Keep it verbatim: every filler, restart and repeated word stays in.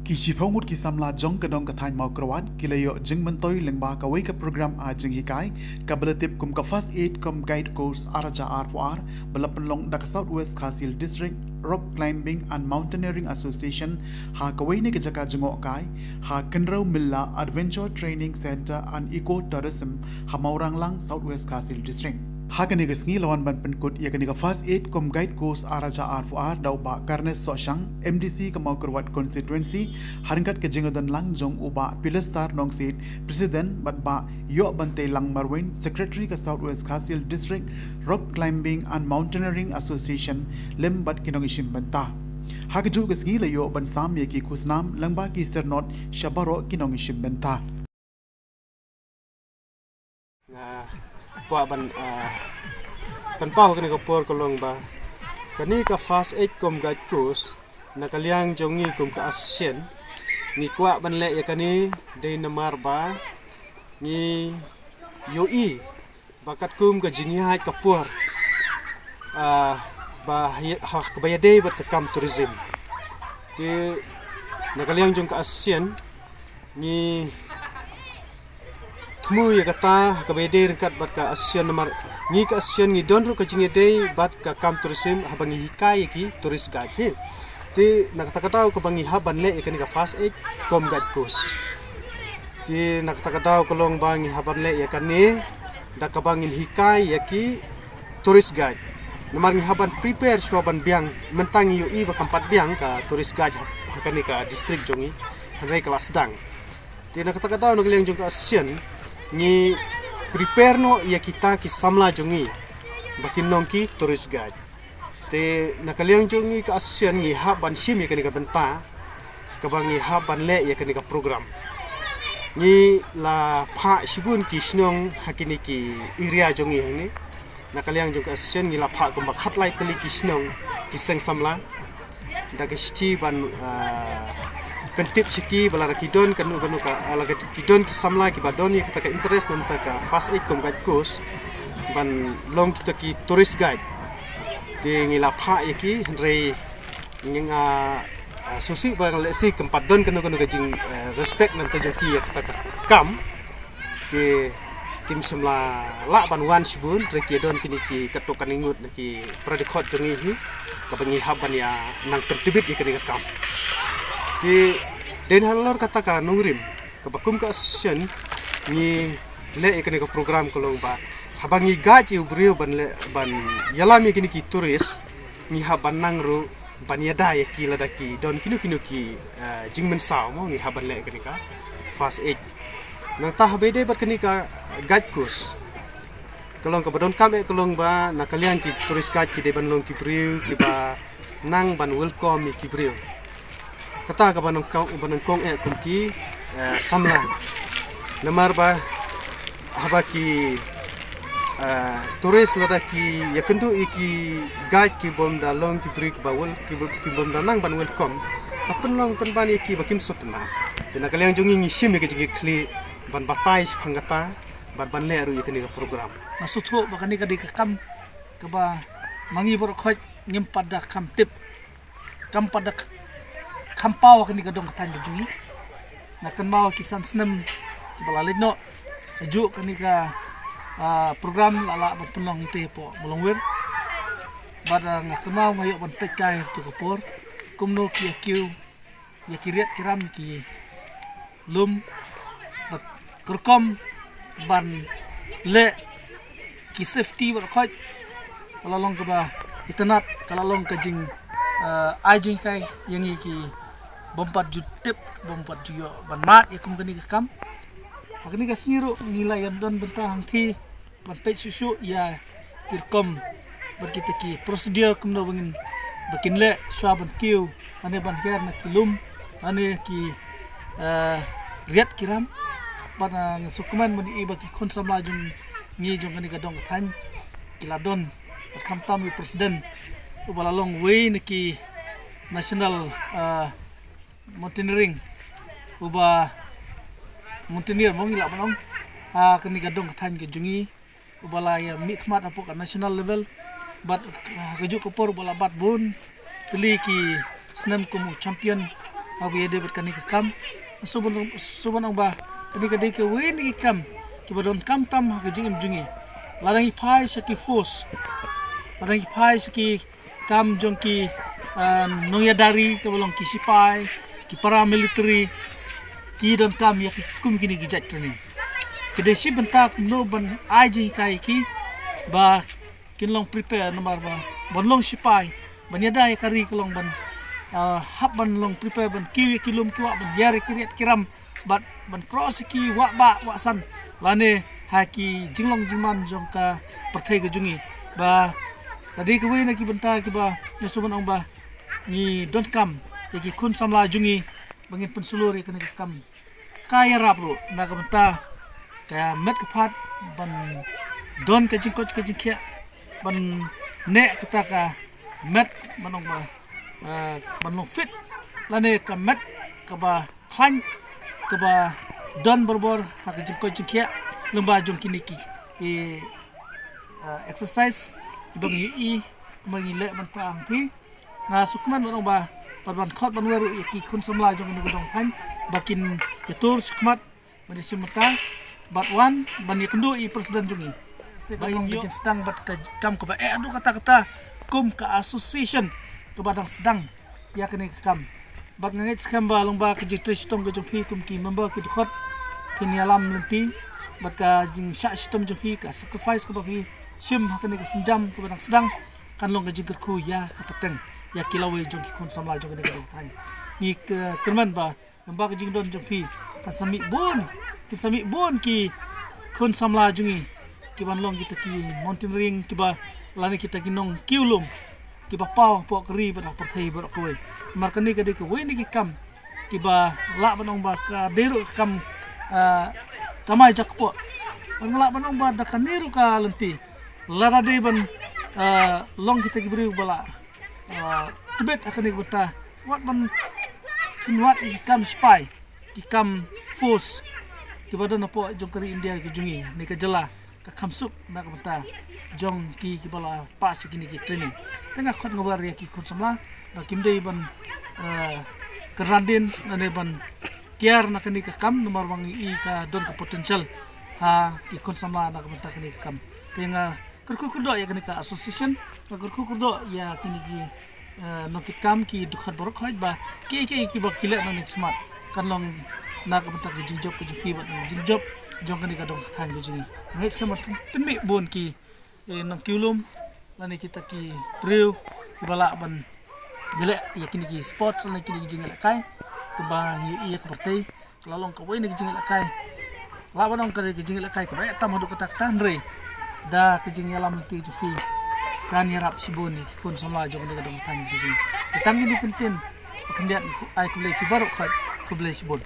Ki shiphew ngut ki samla jong ka dong ka thaiñ Mawkyrwat ki la ïoh jingmyntoi lyngba kawei ka program ai jinghikai kaba la tip kum ka First Aid cum Guide Course ar hajar arphew ar, ba la pynlong da ka South West Khasi Hills District Rock Climbing and Mountaineering Association ha kawei ne ka jaka jngohkai ha Kynrew Mylla Adventure Training Centre and Eco Tourism ha Mawranglang, South West Khasi Hills District. Ha kane ka sngi la wan ban pynkut ïa kane ka First Aid cum Guide Course ar hajar arphew ar da u Bah Carnes Sohshang, M D C ka Mawkyrwat Constituency, ha ryngkat ka jingdon lang jong u Bah Pilestar Nongsiej, President, bad Bah Ïohbantelang Marwein, Secretary ka South West Khasi Hills District Rock Climbing and Mountaineering Association, lem bad ki nongïashim bynta. Ha kajuh ka sngi la ïoh ban sam ïa ki khusnam lyngba ki syrnod sha baroh ki nongïashim bynta. Nga kwah ban, ah, pynpaw kane ka por ka long ba kane ka First Aid cum Guide Course na ka liang jong ngi kum ka association ngi kwah ban leh ïa kane dei namar ba ngi ïohi ba katkum ka jingïaid ka por, ah, ba ha, ha kaba ïadei bad ka kam tourism. Te na ka liang jong ka association ngi thmu ïa kata ha kaba ïadei ryngkat bad ka association namar ngi ka association ngi don ruh ka jingïadei bad ka kam tourism haba ngi hikai ïa ki tourist guide hi. Te na kata ka daw kaba ngi hap ban leh ïa kane ka First Aid cum Guide Course. Te na kata ka daw ka long ba ngi hap ban leh ïa kane da kaba ngin hikai ïa ki tourist guide. Namar ngi hap ban prepare shuwa ban biang, mynta ngi ïohi ba kam pat biang ka tourist guide ha, ha kane ka district jong ngi. Hynrei ka la sdang. Te na kata ka daw na ka liang jong ka association ngi prepare noh ïa kita ki samla jong ngi ba kin long ki tourist guide. Te na ka liang jong ngi ka association ngi hap ban shim ïa kane ka bynta kaba ngi hap ban leh ïa kane ka program. Ngi la phah shibun ki shnong ha kine ki area jong ngi hangne. Na ka liang jong ka association ngi la phah kumba khatlai tylli ki shnong, ki seng samla. Da ka shithi ban, ah, pyntip sha ki ba lada ki don kano kano ka, ah, lada ki don ki samla kiba don ïa kata ka interest na bynta ka First Aid cum Guide Course ban long kita ki tourist guide. Te ngi la phah ïa ki hynrei ngi nga, ah, sngewsih ba lehse kam pat don kano kano ka jing, eh, respect na bynta jong ki ïa kata ka kam. Te kim shym la lah ban wan shibun, hynrei ki don kine ki katto katne ngut na ki para dkhot jong ngi hi kaba ngi hap ban ïa nang pyntbit ïa kane ka kam. Te dei na halor kata ka nongrim kaba kum ka association ngi leh ïa kane ka program ka long ba haba ngi guide ïa u briew ban leh, ban ïalam ïa kine ki tourist, ngi hap ban nang ruh ban ïada ïa ki lada ki don kino kino ki, eh, jingmynsaw mo, ngi hap ban leh kane ka first aid. Nangta haba ïadei bad kane ka guide course ka long kaba donkam eh ka long ba na ka liang ki tourist guide ki dei ban long ki briew kiba nang ban welcome ïa ki briew. Kata kaba nyngkong, ba nyngkong eh kum ki, eh, samla. Namar ba haba ki, eh, tourist lada ki ïakynduh ïa ki guide ki bym da long ki briew kiba wel, ki bym, ki bym da nang ban welcome, ka pynlong pynban ïa ki ba kim sngewtynnat. Te na ka liang jong ngi ngi shim ïa ka jingïakhlieh ban batai shaphang kata bad ban leh ruh ïa kane ka program. Nga sngewthuh ba kane ka dei ka kam kaba ma ngi baroh khoit ngim pat da kham tip, kam pat da kham paw ha kane ka dong ka thaiñ ka jong ngi. Nga kynmaw ki san snem kiba la leit noh, kajuh kane ka, ah, program la lah ban pynlong hangtei hapoh Mulongwir. Bad, ah, nga kynmaw nga ïoh ban peit kai ha kato ka por kumno ki ïa kiew ïa ki riat ki ram ki lum, bad ka rukom ban leh ki safety baroh khoit ka la long kaba itynnat, ka la long ka jing, eh, ai jinghikai ïa ngi ki bym pat ju tip, bym pat ju ïoh ban mad ïa kum kane ka kam. Ha kane ka sngi ruh ngi la ïa don bynta hangtei ban peit shuh shuh ïa ki rukom bad kita ki procedure kumno ba ngin, ba kin leh shuwa ban kiew, lane ban hiar na ki lum, lane ki, eh, riat ki ram. Bad, eh, nga sngewkmen ban ïohi ba ki khun samla jong ngi jong kane ka dong ka thaiñ ki la don, khamtam u president uba la long uwei na ki national, eh, mountaineering, uba mountaineer mo ngi lah ban ong, ha kane ka dong ka thaiñ ka jong ngi, uba la ïa mihkhmat hapoh ka national level. Bad, ah, kajuh ka por uba la bat bun tylli ki snem kum u champion haba ïadei bad kane ka kam. Sngewbha, sngewbha ong ba kane ka dei kawei na ki kam kiba donkam tam ha ka jingim jong ngi. Lada ngi phai sha ki force, lada ngi phai sha ki kam jong ki, ah, nongïada ri kaba long ki sipai, ki paramilitary, ki donkam ïa ki kum kine ki jait training. Ka dei shi bynta kumno ban ai jinghikai ïa ki ba kin long prepare namar ba ban long sipai, ban ïada ïa ka ri ka long ban, ah, hap ban long prepare ban kiew ïa ki lum ki wah, ban hiar ïa ki riat ki ram, bad ban cross ïa ki wah bah wah san lane ha ki jinglong jingman jong ka pyrthei ka jong ngi. Ba ka dei kawei na ki bynta kiba nga sngewbha ong ba ngi donkam ïa ki khun samla jong ngi ba ngin pynsulur ïa kane ka kam. Ka ïarap ruh na ka bynta ka met ka phad ban don ka jingkoit ka jingkhiah, ban neh kata ka met ban ong ba, ah, ban long fit lane ka met kaba khlaiñ, kaba don barabor ha ka jingkoit jingkhiah lyngba jong kine ki, ki, ah, exercise ba ngi ïohi, ba ngi leh mynta hangtei. Nga sngewkmen ban ong ba, ban, ban khot ban wer ruh ïa ki khun samla jong kane ka dong thaiñ ba kin ïatur shakhmat ban ïashim bynta bad wan ban ïakynduh ïa i president jong ngi ba in ïoh sdang bad ka kam kaba eh haduh katta katta kum ka association kaba dang sdang ïa kane ka kam. Bad nga ngeit skhem ba lyngba ka jingtrei shitom ka jong phi kum ki member ki dkhot, phin ïalam lynti bad ka jingshah shitom jong phi, ka sacrifice kaba phi shim ha kane ka sienjam kaba dang sdang kan long ka jingkyrkhu ïa ka pateng ïa ki lawei jong ki khun samla jong kane ka dong thaiñ. Ngi kyrmen ba lyngba ka jingdon jong phi kan sa mih bun, kin sa mih bun ki khun samla jong ngi kiban long kita ki mountaineering kiba lane kita ki nongkiew lum kiba paw hapoh ka ri bad ha pyrthei baroh kawei. Namar kane ka dei kawei na ki kam kiba lah ban ong ba ka dei ruh ka kam, ah, kamai jakpoh. Ban lah ban ong ba da kane ruh ka lynti lada dei ban, ah, long kita ki briew ba la, ah, tbit ha kane ka bynta, wat ban pynwad ïa ki kam sipai, ki kam force kiba don hapoh jong ka ri India ka jong ngi ne ka jylla, ka kham suk na ka bynta jong ki kiba la pass ïa kine ki training. Te nga khot nga wer ïa ki khun samla ba kim dei ban, eh, kyrandien lane ban kiar na kane ka kam namar ba ngi i ka don ka potential ha ki khun samla na ka bynta kane ka kam. Te nga kyrkhu kyrdoh ïa kane ka association, nga kyrkhu kyrdoh ïa kine ki, eh, nongkitkam ki dkhot baroh khoit ba kiei kiei kiba ki leh na ka bynta ka jingmut kan long na ka bynta ka jingjop ka jong phi bad ka jingjop jong kane ka dong ka thaiñ ka jong ngi. Nga ngeit skhem ba pynmih bun ki, eh, nongkiew lum lane kita ki briew kiba lah ban ïaleh ïa kine ki sports lane kine ki jingïalehkai kaba ngi ïohi ïa ka pyrthei ka la long kawei na ka jingïalehkai. Lah ban ong ka dei ka jingïalehkai kaba eh tam haduh katta katta hynrei da ka jingïalam lynti jong phi kan ïarap shibun ïa ki khun samla jong kane ka dong ka thaiñ ka jong ngi. Te tang kine ki kyntien ba khyndiat ai khublei ïa phi baroh khoit, khublei shibun.